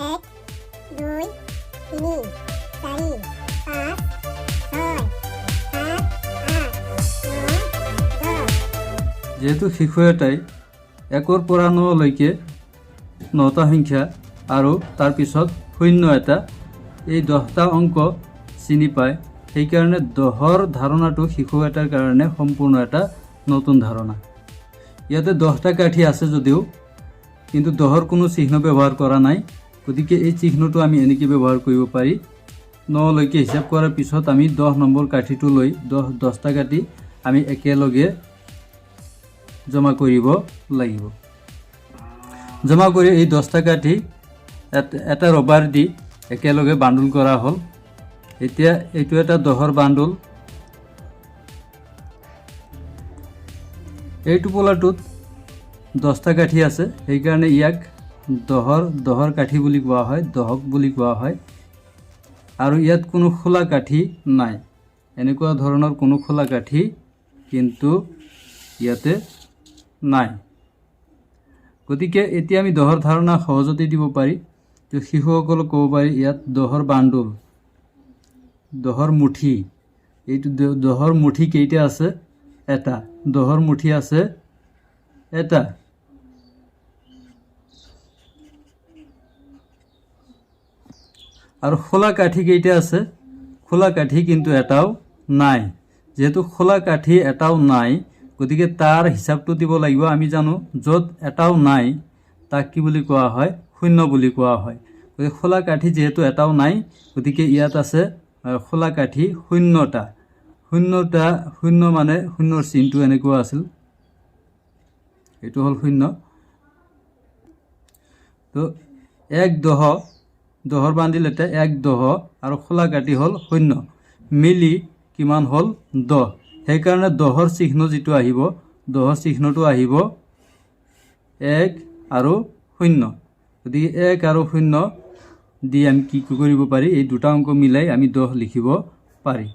এক, দুই, তিনি, চাৰি, পাঁচ, ছয়, সাত, আঠ, ন, দহ। যিহেতু শিশু এটাই একৰ পৰা নলৈকে নটা সংখ্যা আৰু তাৰপিছত শূন্য এটা, এই 10টা অংক চিনি পায়, সেইকাৰণে 10ৰ ধাৰণাটো শিশু এটাৰ কাৰণে সম্পূৰ্ণ এটা নতুন ধাৰণা। ইয়াতে 10টা কাঠি আছে যদিও কিন্তু 10ৰ কোনো চিহ্ন ব্যৱহাৰ কৰা নাই। গতিকে এই চিহ্নটো আমি এনেকৈ ব্যৱহাৰ কৰিব পাৰি। নলৈকে হিচাপ কৰাৰ পিছত আমি 10 নম্বৰ কাঠিটো লৈ 10টা কাঠি আমি একেলগে জমা কৰিব লাগিব। জমা কৰি এই 10টা কাঠি এটা ৰবাৰ দি একেলগে বান্দোল কৰা হ'ল। এতিয়া এইটো এটা 10ৰ বান্দোল। এই টোপোলাটোত 10টা কাঠি আছে, সেইকাৰণে ইয়াক 10ৰ কাঠি বুলি কোৱা হয়, দহক বুলি কোৱা হয়। আৰু ইয়াত কোনো খোলা কাঠি নাই। এনেকুৱা ধৰণৰ কোনো খোলা কাঠি কিন্তু ইয়াতে নাই। গতিকে এতিয়া আমি 10ৰ ধাৰণা সহজতে দিব পাৰি। তো শিশুসকলক ক'ব পাৰি, ইয়াত 10ৰ বান্দোল, 10ৰ মুঠি, এইটো 10ৰ মুঠি কেইটা আছে? এটা। 10ৰ মুঠি আছে এটা। আৰু খোলা কাঠি কেইটা আছে? খোলা কাঠি কিন্তু এটাও নাই। যিহেতু খোলা কাঠি এটাও নাই, গতিকে তাৰ হিচাপটো দিব লাগিব। আমি জানো, য'ত এটাও নাই তাক কি বুলি কোৱা হয়? শূন্য বুলি কোৱা হয়। গতিকে খোলা কাঠি যিহেতু এটাও নাই, গতিকে ইয়াত আছে খোলা কাঠি শূন্যটা। শূন্যটা, শূন্য মানে শূন্যৰ চিনটো এনেকুৱা আছিল। এইটো হ'ল শূন্য। তো এক 10, 10ৰ বান্দিল এটা এক 10 আৰু খোলা কাঠি হ'ল শূন্য, মিলি কিমান হ'ল? 10। সেইকাৰণে 10ৰ চিহ্ন যিটো আহিব, 10ৰ চিহ্নটো আহিব এক আৰু শূন্য। গতিকে এক আৰু শূন্য দি আমি কি কৰিব পাৰি? এই দুটা অংক মিলাই আমি 10 লিখিব পাৰি।